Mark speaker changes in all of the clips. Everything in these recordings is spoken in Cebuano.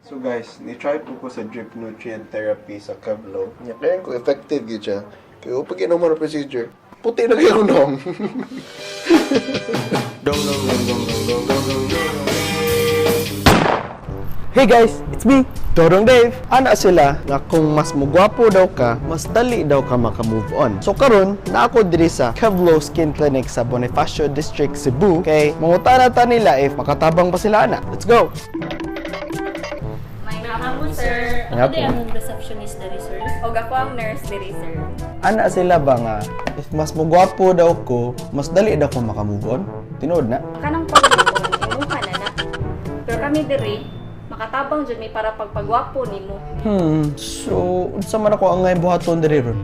Speaker 1: So guys, ni-try po ko sa drip nutrient therapy sa Kevlo. Nya kaya ko effective gyud siya. Kaya pag ginawa mo na procedure, puti na kayo nong. Dong dong dong dong dong dong dong dong dong.
Speaker 2: Hey guys, it's me, Dodong Dave. Ana sila nga kung mas mugwapo daw ka, mas dali daw ka maka-move on. So karon, naa ko diri sa Kevlo Skin Clinic sa Bonifacio District, Cebu. Kay mangutana ta nila if makatabang pa sila ana. Let's go.
Speaker 3: May hapon, sir.
Speaker 2: May
Speaker 3: Ako
Speaker 2: hapon.
Speaker 3: di ang receptionist diri, sir.
Speaker 4: Og ako ang nurse diri, sir.
Speaker 2: Ana sila ba nga if mas mugwapo daw ko, mas dali daw ko maka-move on? Tinuod na.
Speaker 4: Kanang pag-move imuha na na. Pero kami diri, makatabang jud mi para pagpagwapo nimo.
Speaker 2: So unsa man ako angay buhaton diri ron?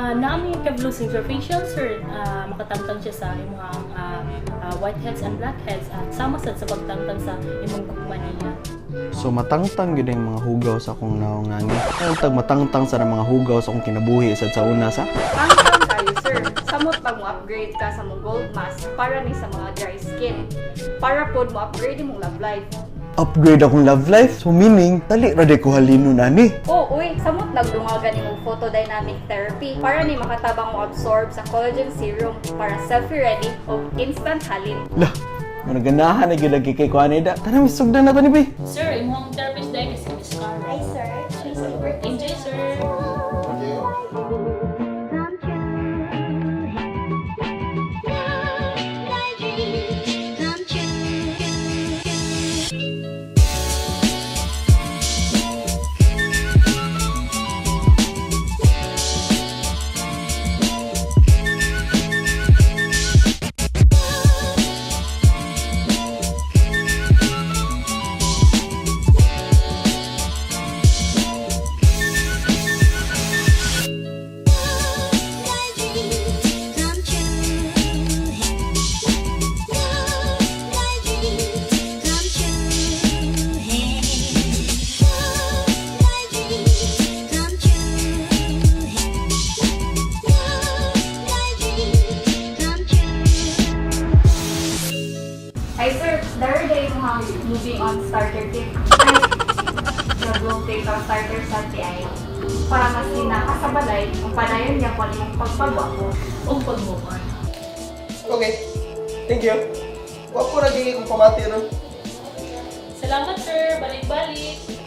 Speaker 3: Naami yung Kevlo Silver Facial, sir. Makatangtang siya sa imong whiteheads and blackheads at sama sad sa pagtangtang sa imong gugma niya.
Speaker 2: So matangtang gyud ang mga hugaw sa akong naong ngani. Ang tag matangtang sa mga hugaw sa akong kinabuhi sad sa una sa.
Speaker 4: Tangtang kayo, sir. Samot pag mo upgrade ka sa mong gold mask para ni sa mga dry skin. Para pod mo upgrade imong love life.
Speaker 2: Upgrade akong love life. So meaning, dali ra ko halino nani.
Speaker 4: Oh, uy, samot nagdungagan imong photodynamic therapy para ni makatabang mo absorb sa collagen serum para selfie ready o instant halin.
Speaker 2: Lah, managanahan na gyud lagi kay kuan da. Tara misugdan na to ni bi.
Speaker 3: Sir, imong therapist dahil kasi Miss Carla.
Speaker 5: Hi, sir. Please over.
Speaker 3: Enjoy, sir.
Speaker 5: Come true. My dreams come true. My dreams come true. My dreams come true. My dreams come true. My dreams come true.
Speaker 4: Hi sir, dara day mo hang moving on starter kit. Ay, nag-glow tape ang starter sa TI. Para mas ka sa balay, kung padayon niya kung imong pagpagwapo.
Speaker 3: Og pag-move on.
Speaker 2: Okay. Thank you. Wa po ra gyud kong pamati ron.
Speaker 3: Salamat, sir. Balik-balik.